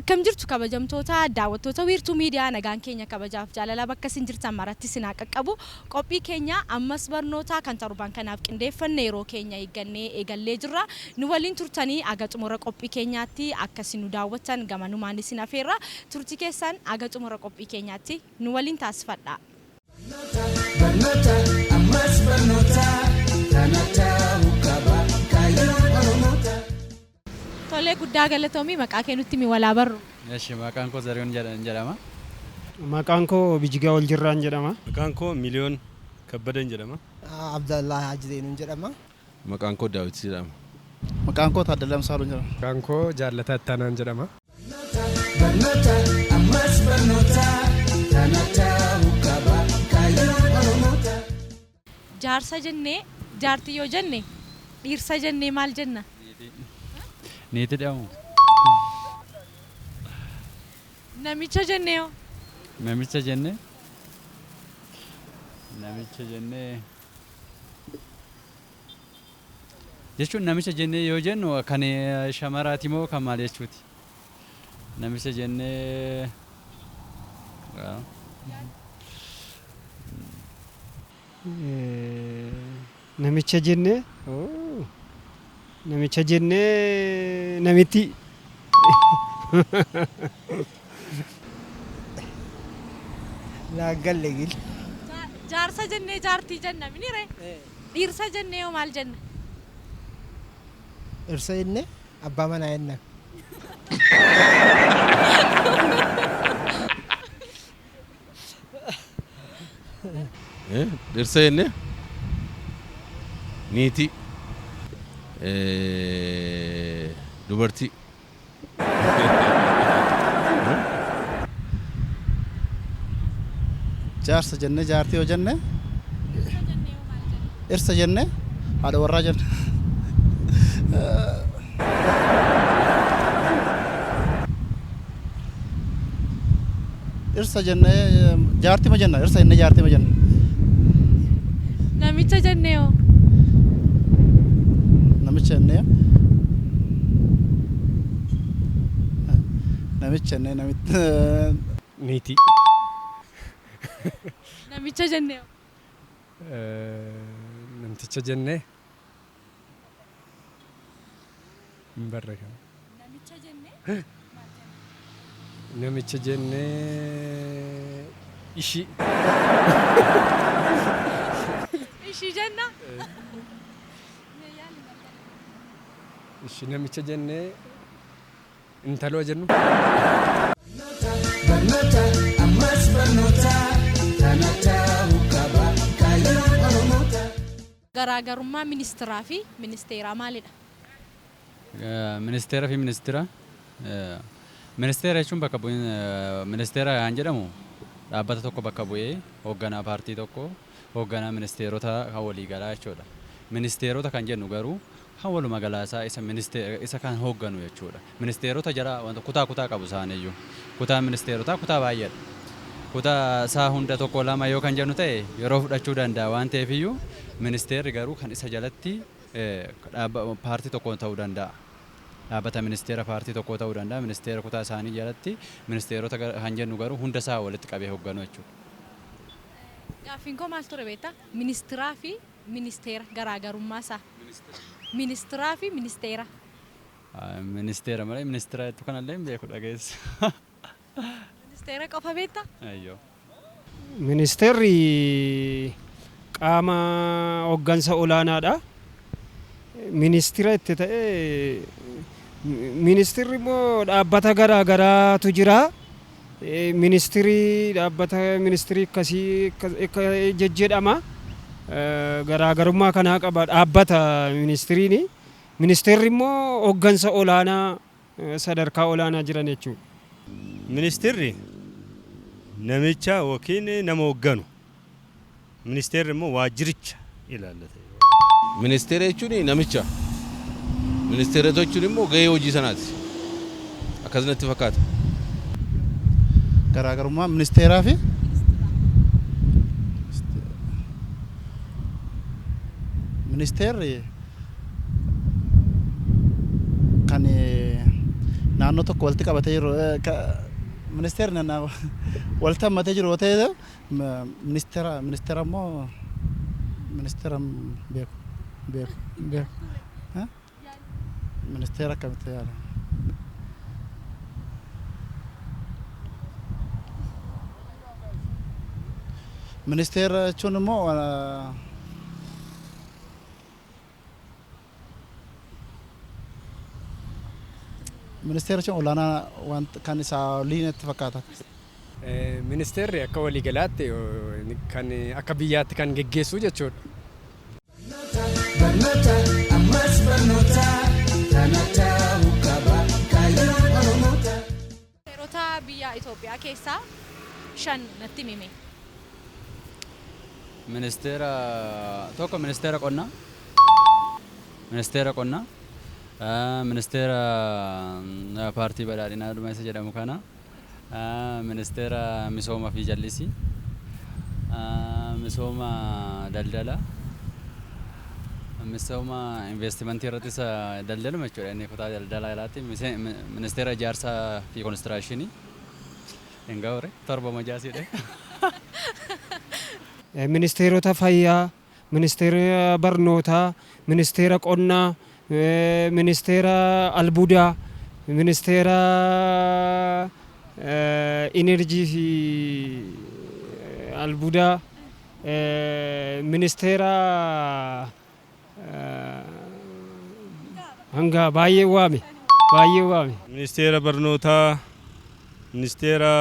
Akkam jirtu kabajamtoota daawwattoota Wiirtuu Miidiyaa, nagaan keenya kabajaaf jaalala bakka isin jirtan maratti isin haa qaqqabu. Qophii keenya ammas barnoota kan torban kanaaf qindeeffanne yeroo keenya eeggannee eegallee jirra. Nu waliin turtanii aga xumura qophii keenyaatti akka isin nu daawwattan gamanumaan isin afeerra. Turtii keessan aga xumura qophii keenyaatti nu waliin taasifadha. Barnoota, ammas barnoota, kana ta'uu qaba kaayyoon Oromoota. Tolee, guddaa galatoomii, maqaa kee nutti himi, walaa barru. Eshi, maqaan koo Zarihuun jedhama. Maqaan koo Bijigaa Oljirraan jedhama. Maqaan koo Miliyoon Kabbadan jedhama. Abdallaa Haji Zeenuun jedhama. Maqaan koo Daawit jedhama. Maqaan koo Taaddalaa Amsaaluun jedhama. Maqaan koo Jaallataa Ittaanaan jedhama. Barnoota, ammas barnoota, kana ta'uu qaba kaayyoon Oromoota. Jaarsa jennee jaartii yoo jenne, dhiirsa jennee maal jenna? Niitii jedhamu. Namicha jennee hoo? Namicha jennee jechuun, namicha jennee yoo jennu kan shamaraati moo kan maal jechuuti? Namicha jennee waa. Namicha jennee, oh, namicha jennee namitti. Naan galle gil. Jaarsa jennee jaartii jenna minire? Dhiirsa jennee hoo maal jenna? Dhirsa jennee abbaa manaa jenna. Dhirsa jennee niitii, dubartii. Jaarsa jennee jaartii yoo jenne, dhirsa jennee haadha warraa jenna. Dhirsa jennee jaartii ma jenna, dhirsa jennee jaartii ma jenna. Namicha jennee hoo? Namicha jennee namitti. Niitii. Namicha jennee hoo? Namticha jennee hin barre kana. Namicha jennee maal jenna? Namicha jennee ishii. Ishii jenna? Ishii, namicha jennee intaloo jennu. Barnoota, ammas barnoota, kana ta'uu qaba kaayyoon Oromoota. Garaagarummaa ministiraa fi ministeeraa maalidha? Ministeera fi ministira. Ministeera jechuun bakka bu'in, ministeera kan jedhamu dhaabbata tokko bakka bu'ee hoogganaa paartii tokko, hoogganaa ministeerota kan waliigalaa jechuudha. Ministeerota kan jennu garuu kan walumaa galaasaa isa ministeera isa kan hoogganu jechuudha. Ministeerota jala wanta kutaa kutaa qabu isaaniiyyuu. Kutaa ministeerotaa kutaa baay'eedha. Kutaa isaa hunda tokko lama yoo kan jennu ta'e yeroo fudhachuu danda'a waan ta'eef iyyuu, ministeerri garuu kan isa jalatti paartii tokko ta'uu danda'a. Dhaabbata ministeera paartii tokko ta'uu danda'a. Ministeera kutaa isaanii jalatti ministeerota kan jennu garuu hunda isaa walitti qabee hoogganu jechuudha. Gaaffiin koo maal ture beektaa? Ministiraa fi ministeera garaagarummaa isaa. Ministiraa fi ministeera. Ministeera malee ministeera jettu kanallee hin beeku, dhageessa. Ministeera qofa beektaa? Ayyoo. Ministeerri qaama hooggansa olaanaadha. Ministira itti ta'ee, ministirri immoo dhaabbata garaa garaatu jira. Ministirii dhaabbata ministirii akkasii akka jejjedhama. Garaagarummaa kanaa qaba dhaabbata ministiriini. Ministeerri immoo hooggansa olaanaa sadarkaa olaanaa jiran jechuudha. Ministeerri namicha yookiin nama hoogganu. Ministeerri immoo waajjiricha ilaallata. Ministeera jechuun namicha. Ministeera jechuun immoo gahee hojii sanaati. Akkasumatti fakkaata. Garaagarummaa ministeeraa fi ministeerri kan naannoo Naannoo tokko walitti qabatee jiru ministeerri naannoo walitti hammatee jiru yoo ta'e ministeera ministeera immoo ministeera beeku beeku beeku ministeera akkamitti yaala. Ministeera jechuun immoo ministeera jechuun olaanaa waan kan isaa olii natti fakkaata. Ministeerri akka waliigalaatti kan akka biyyaatti kan geggeessu jechuudha. Barnoota ammas barnoota kana ta'uu qaba kaayyoon Oromoota. Ministeerota biyya Itoophiyaa keessaa 5 natti himi. Ministeera tokko ministeera qonnaa, ministeera qonnaa, ministeera paartii badhaadhinaa dhuma isa jedhamu kana, ministeera misooma fi jallisii, misooma daldalaa, misooma investimentii irratti isa daldaluma jechuudha inni kutaa daldalaa ilaatti ministeera ijaarsaa fi konistiraashinii hin ga'ure 7 majaasiidha. Ministeerota fayyaa, ministeera barnootaa, ministeera qonnaa, ministeera albuudaa, ministeera inerjii fi albuudaa, ministeera hanga baay'ee waame baay'ee waame. Ministeera barnootaa, ministeera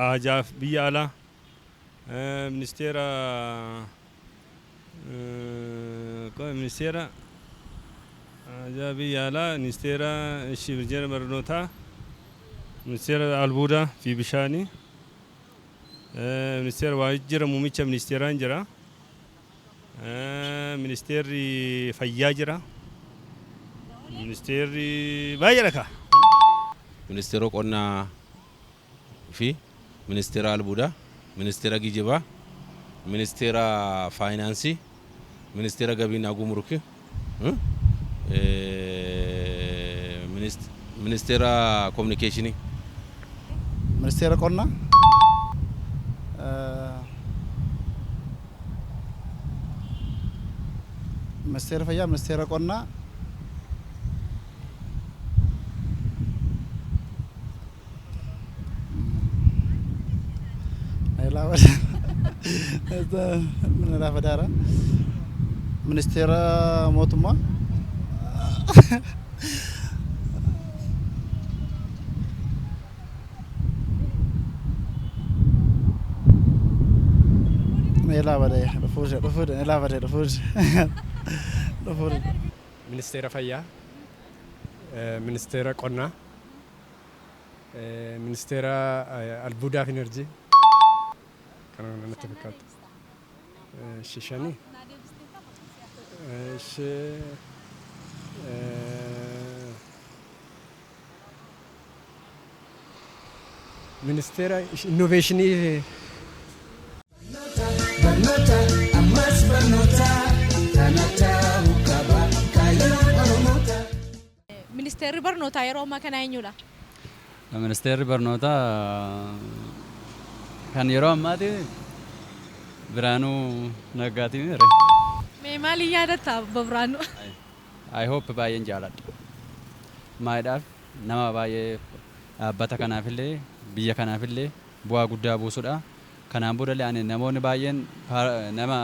haajaa biyya alaa, ministeera ministeera haajaa biyya alaa, ministeera ministeera barnootaa, ministeera albuudaa fi bishaanii, ministeera waajjira muummicha ministeeraan jira, ministeerri fayyaa jira, ministeerri baay'eedha kaa. Ministeera qonnaa fi ministeera albuudaa, ministeera geejjibaa, ministeera faayinaansii, ministeera gabiinaa gumrukii, ministeera kominikeeshinii. Ministeera qonnaa, ministeera fayyaa, ministeera qonnaa, Lafa ministeera mootummaa. Dhufuudha. Ministeera fayyaa, ministeera qonnaa, ministeera albuudaa fi enerjii kana natti fakkaata. Shishanii. Ministeera innoveeshinii. Barnoota ammas barnoota kana ta'uu qaba kaayyoon Oromoota. Ministeerri barnootaa yeroo ammaa kana eenyudha? Ministeerri barnootaa kan yeroo ammaati Biraanuu Naggaatiin ture. Mee maaliin yaadatta obbo Biraanuu? I hope baay'een jaaladha. Maayidhaaf nama baay'ee dhaabbata kanaafillee biyya kanaafillee bu'aa guddaa buusudha. Kanaan boodallee ani namoonni baay'een nama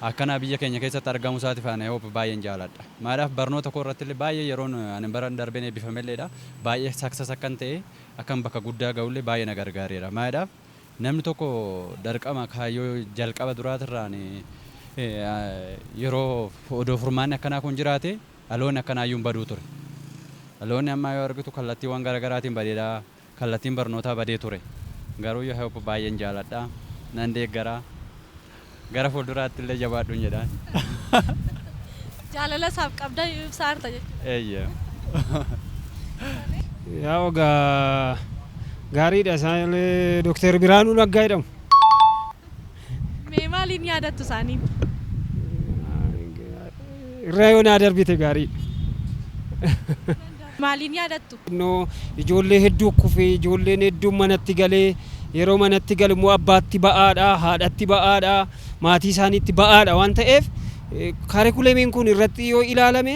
akkanaa biyya keenya keessatti argamu isaatiif ani hope baay'een jaaladha. Maayidhaaf barnoota koo irratti illee baay'ee yeroon ani bara darbeen eebbifamelleedha. Baay'ee success akkan ta'e akkan bakka guddaa ga'ullee baay'ee na gargaareera. Maayidhaaf namni tokko darqama kaayyoo jalqaba duraatirraan yeroo odoo furmaanni akkanaa kun jiraate dhaloonni akkanaayyuu hin baduu ture. Dhaloonni ammaa yoo argitu kallattiiwwan garaagaraatiin badeedha. Kallattiin barnootaa badee ture. Garuu yoo hope baay'een jaaladha. Nan deeggaraa. Gara fuulduraatti illee jabaadhuun jedhaan. Jaalala isaaf qabda ibsaa jirta jechuudha. Eeyyee. Yaa ogaa gaariidha isaan Dooktar Biraanuu Naggaa jedhamu. Mee maaliin yaadattu isaaniin? Irraa yoo naa darbite gaariidha. Maaliin yaadattu? Innoo ijoollee hedduu kufee, ijoolleen hedduun manatti galee, yeroo manatti galu immoo abbaatti ba'aadha, haadhatti ba'aadha, maatii isaaniitti ba'aadha waan ta'eef, kaarikulamiin kun irratti yoo ilaalame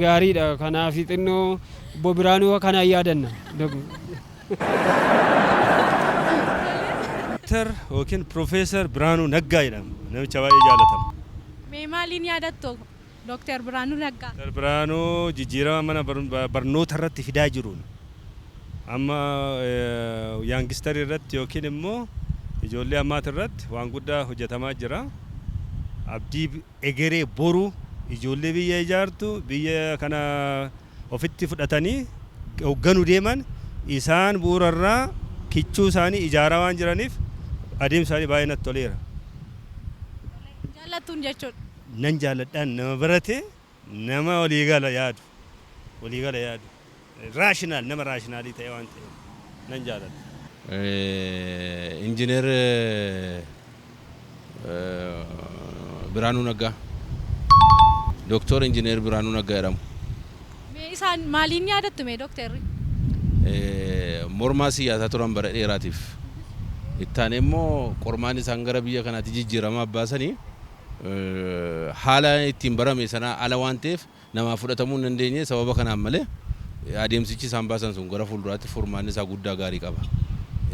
gaariidha. Kanaaf xinnoo obbo Biraanuu kanaan yaadanna. Doktar yookiin Profeesar Biraanuu Naggaa jedhama. Namicha baay'ee jaalatamu. Mee maaliin yaadattu Dooktar Biraanuu Naggaa? Doktar Biraanuu jijjiirama mana barnoota irratti fidaa jiruun amma youngster irratti yookiin immoo ijoollee ammaati irratti waan guddaa hojjetamaa jira. Abdii egeree boru ijoollee biyya ijaartu, biyya kana ofitti fudhatanii hoogganuu deeman, isaan bu'uurarraa kichuu isaanii ijaaraa waan jiraniif adeemsa isaanii baay'ee natti toleera. Jaallattuun jechuudha. Nan jaalladhaan, nama barate, nama waliigala yaadu, waliigala yaadu, rational, nama rational ta'e waan ta'eef nan jaalladha. Injiinar Biraanuu Naggaa. Dooktor Injiinar Biraanuu Naggaa jedhamu. Mee isaan maaliin yaadattu mee dooktarri? Mormaa siyaasaa turan bara dheeraatiif. Ittaanee immoo qormaan isaan gara biyya kanaatti jijjiirama baasanii haala ittiin barame sana ala waan ta'eef namaa fudhatamuu hin dandeenye. Sababa kanaan malee adeemsichi isaan baasan sun gara fuulduraatti furmaanni isaa guddaa gaarii qaba.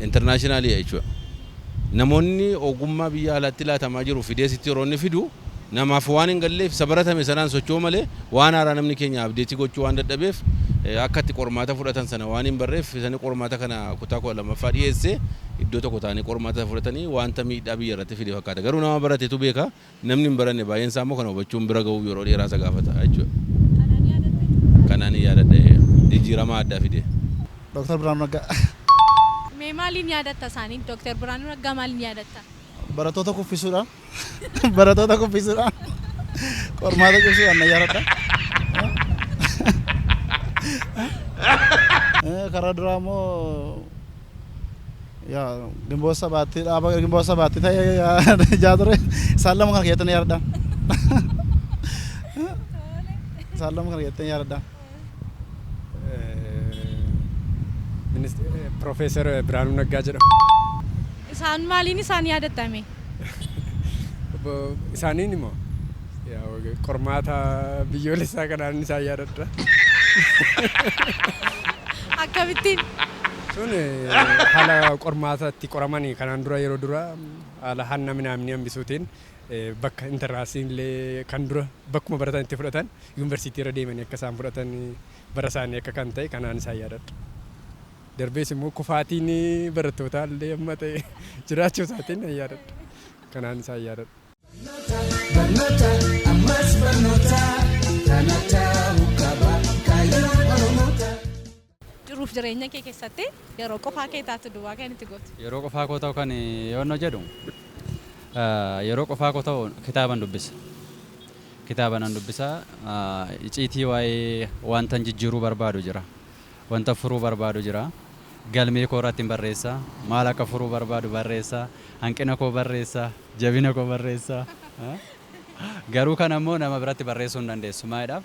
International jechuudha. Namoonni ogummaa biyya alaatti laatamaa jiru fideesitti yeroo inni fidu namaaf waan hin galleef, isa baratame sanaan socho'u malee waan haaraa namni keenya update gochuu waan dadhabeef, akka itti qormaata fudhatan sana waan hin barreef, isani qormaata kana kutaa 12ffaa dhiyeessee iddoo tokko ta'anii qormaata fudhatanii wanta miidhaa biyya irratti fide fakkaata. Garuu nama baratetu beeka, namni hin baranne baay'een isaa immoo kana hubachuun bira ga'uu yeroo dheeraa isa gaafata jechuudha. Kanaan yaadadha, jijjiirama addaa fide. Dooktar Biraanuu Naggaa. Mee maaliin yaadatta isaanii? Dooktar Biraanuu Naggaa maaliin yaadatta? Barattoota kuffisuudhaan, barattoota kuffisuudhaan, qormaata cimsuudhaan na yaadadha. Karaa duraa immoo yaa Ginboota Sabaatti, dhaaba Ginboota Sabaatti ta'ee ijaa ture, isaan lama kana keessatti na yaadadha. Isaan lama kana keessatti na yaadadha. Profeesar Biraanuu Naggaa jedhamu. Isaan maaliin isaan yaadattame? Isaaniin immoo qormaata biyyoolessaa kanaan isaan yaadadha. Akkamittiin? Sun haala qormaata itti qoramanii kanaan dura, yeroo dura haala hanna minaamni hambisuutiin, bakka entranceiin illee kan dura bakkuma baratan itti fudhatan yuunivarsiitii irra deemanii akka isaan fudhatan bara isaanii akka kan ta'e kanaan isaan yaadadha. Darbees immoo kufaatiin barattootaa illee amma ta'e jiraachuu isaatiin nan yaadadha. Kanaan isaan yaadadha. Barnoota, ammas barnoota, kana ta'uu qaba kaayyoon Oromoota. Jiruuf jireenya kee keessatti yeroo qofaa kee taatu duwwaa kan itti gootu. Yeroo qofaa koo ta'u kan yoonnoo jedhu, yeroo qofaa koo ta'u kitaaban dubbisa. Kitaaba nan dubbisa. Iciitii waa'ee wanta jijjiiruu barbaadu jira. Wanta furuu barbaadu jira. Galmee koo irratti barreessa. Maal akka furuu barbaadu barreessa. Hanqina koo barreessa. Jabina koo barreessa. Garuu kan ammoo nama biratti barreessuu hin dandeessu. Maaliidhaaf?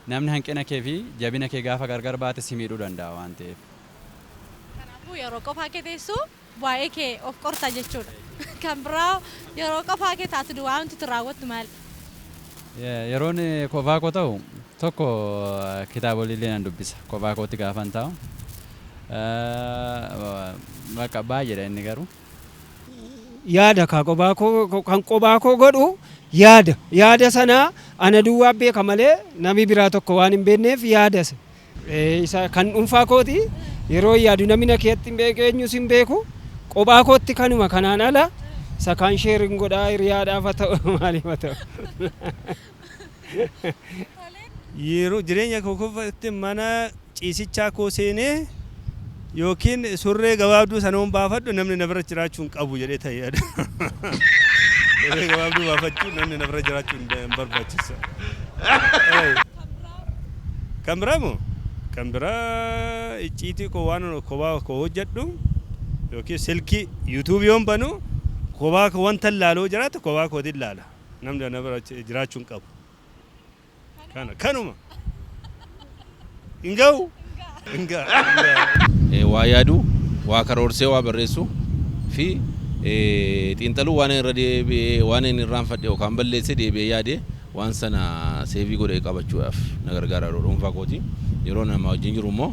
Namni hanqina kee fi jabina kee gaafa gargar baate si miidhuu danda'a waan ta'eef. Kanaafuu yeroo qofaa kee teessu waa'ee kee of qorta jechuudha. Kan biraa yeroo qofaa kee taatu duwwaa wanti itti raawwattu maali? Yeroon qofaa koo ta'u tokko kitaabolee nan dubbisa. Qofaa kootti gaafan taa'u. Bakka baay'eedha inni garuu. Yaada ka qophaa koo, kan qophaa koo godhu, yaada sana ana duwwaa beeka malee namni biraa tokko waan hin beekneef, yaada isa kan dhuunfaa kooti yeroo yaadu namni na keetti hin beeku, eenyus hin beeku, qophaa kootti kanuma. Kanaan ala isa kaan sharing godhaa hiriyaadhaaf haa ta'u, maaliif haa ta'u. Yeroo jireenya koo keessatti mana ciisichaa koo seenee yookiin surree gabaabduu sanoon baafadhu namni na bira jiraachuu hin qabu jedhee ta'e yaada. Surree gabaabduu baafachuu namni na bira jiraachuu hin barbaachisa. Kan biraa moo? Kan biraa icciitii koo waan kophaa koo hojjedhu yookiin silkii YouTube yoon banu kophaa koo wanta ilaaluu jiraatu kophaa kootiin ilaala. Namni na bira jiraachuu hin qabu. Kana kanuma. Hin ga'u? Hin ga'a. Waa yaaduu, waa karoorsee waa barreessuu fi xiinxaluu, waan irra deebi'ee waan inni irraanfadhe yookaan balleesse deebi'ee yaadee waan sana save godhee qabachuudhaaf na gargaara yeroo dhuunfaa kooti. Yeroo nama wajjin jiru immoo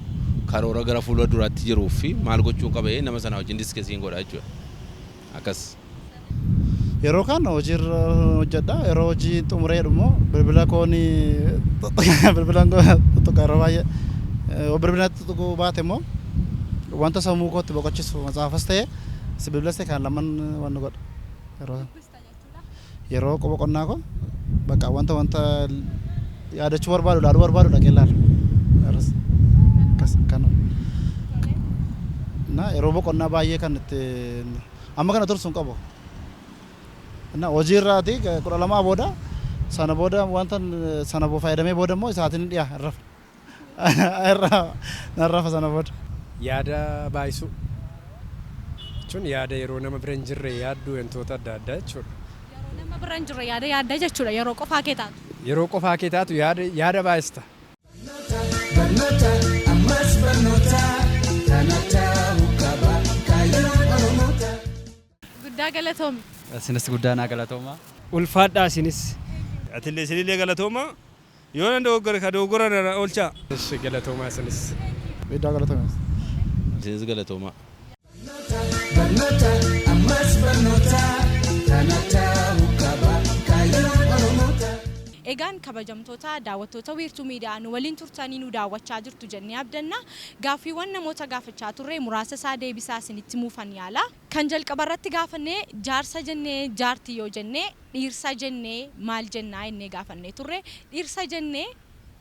karoora gara fuula duraatti jiruu fi maal gochuu qaba nama sana wajjin discussiin godha jechuudha. Akkas. Yeroo kaan hojiirra hojjedha. Yeroo hojii xumuree immoo bilbila koon bilbilaan tuttuqa yeroo baay'ee. Yoo bilbila tuttuquu baate immoo wanta sammuu kootti boqochiisu matsaafas ta'e bilbilas ta'e kan lamaan waan godha. Yeroo boqonnaa koo bakka wanta yaadachuu barbaadu, ilaaluu barbaadu dhaqee ilaala. Akkas kana. Na yeroo boqonnaa baay'ee kan itti amma kana tursu hin qabu. Na hojii irraati 12 booda, sana booda wanta sana fayyadamee booda immoo isaatiin dhiyaa irra irra narrafa sana booda. Yaada baay'isuu jechuun yaada yeroo nama bira hin jirre yaaddu wantoota adda addaa jechuudha. Yeroo nama bira hin jirre yaada yaadda jechuudha, yeroo qofaa kee taatu. Yeroo qofaa kee taatu yaada baay'ista. Barnoota, ammas barnoota, kana ta'uu qaba kaayyoon Oromoota. Guddaa galatoomi. Isinis guddaa naa galatooma. Ulfaadhaa isinis. Atillee isinillee galatooma. Yoo nan dogoggore ka dogoggora na oolchaa. Ishi, galatoomaa isinis. Guddaa galatoomaa. Isinis galatooma. Barnoota, ammas barnoota, kana ta'uu qaba kaayyoon Oromoota. Egaan kabajamtoota daawwattoota Wiirtuu Miidiyaa, nu waliin turtanii nu daawwachaa jirtu jennee abdanna. Gaaffiiwwan namoota gaafachaa turre muraasa isaa deebisaa isinitti muufan yaala. Kan jalqaba irratti gaafannee, jaarsa jennee jaartii yoo jennee, dhiirsa jennee maal jennaa jennee gaafannee turre. Dhiirsa jennee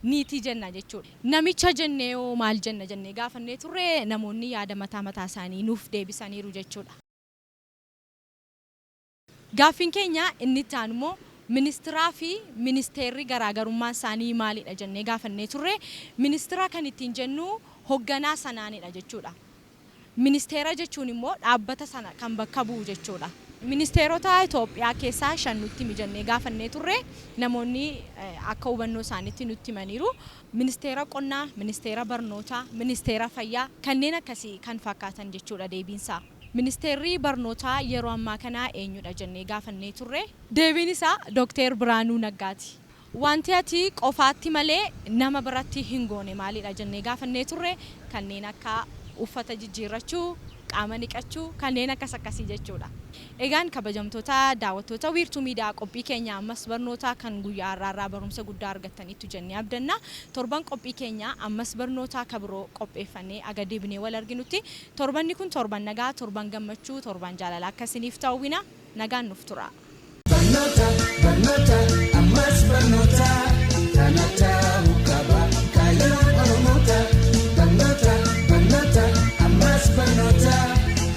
niitii jenna jechuudha. Namicha jennee hoo maal jenna jennee gaafannee turre, namoonni yaada mataa mataa isaanii nuuf deebisaniiru jechuudha. Gaaffiin keenya inni itti aanu immoo, ministiraa fi ministeerri garaagarummaan isaanii maalidha jennee gaafannee turre. Ministira kan ittiin jennu hogganaa sanaanidha jechuudha. Ministeera jechuun immoo dhaabbata sana kan bakka bu'u jechuudha. Ministeerota Itoophiyaa keessaa shan nutti himi jennee gaafannee turre, namoonni akka hubannoo isaaniitti nutti himaniiru. Ministeera qonnaa, ministeera barnootaa, ministeera fayyaa, kanneen akkasii kan fakkaatan jechuudha deebiinsaa. Ministeerri barnootaa yeroo ammaa kanaa eenyudha jennee gaafannee turre. Deebiin isaa Dookter Biraanuu Naggaati. Wanti ati qofaatti malee nama biratti hin goone maalidha jennee gaafannee turre, kanneen akka uffata jijjiirrachuu, qaama dhiqachuu, kanneen akkas akkasii jechuudha. Egaan kabajamtoota daawwattoota Wiirtuu Miidiyaa, qophii keenya ammas barnootaa kan guyyaa har'aarraa barumsa guddaa argattaniittu jennee abdanna. Torban qophii keenya ammas barnootaa kabiroo qopheeffannee aga deebinee wal arginutti, torbanni kun torban nagaa, torban gammachuu, torban jaalala akkasiniif ta'uwina, nagaan nuuf tura. Barnoota, barnoota, ammas barnoota, kana ta'uu qaba kaayyoon Oromoota. Barnoota, barnoota, ammas barnoota,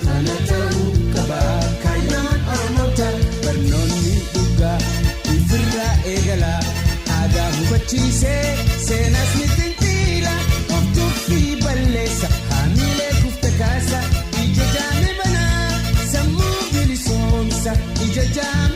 kana ta'uu qaba kaayyoon Oromoota. Barnoonni dhugaa ifirraa eegala, aadaa hubachiisee seenaas ni xinxiila, of tuffii balleessa, haamilee kufte kaasa, ija jaame banaa, sammuu bilisoomsa, ija jaame.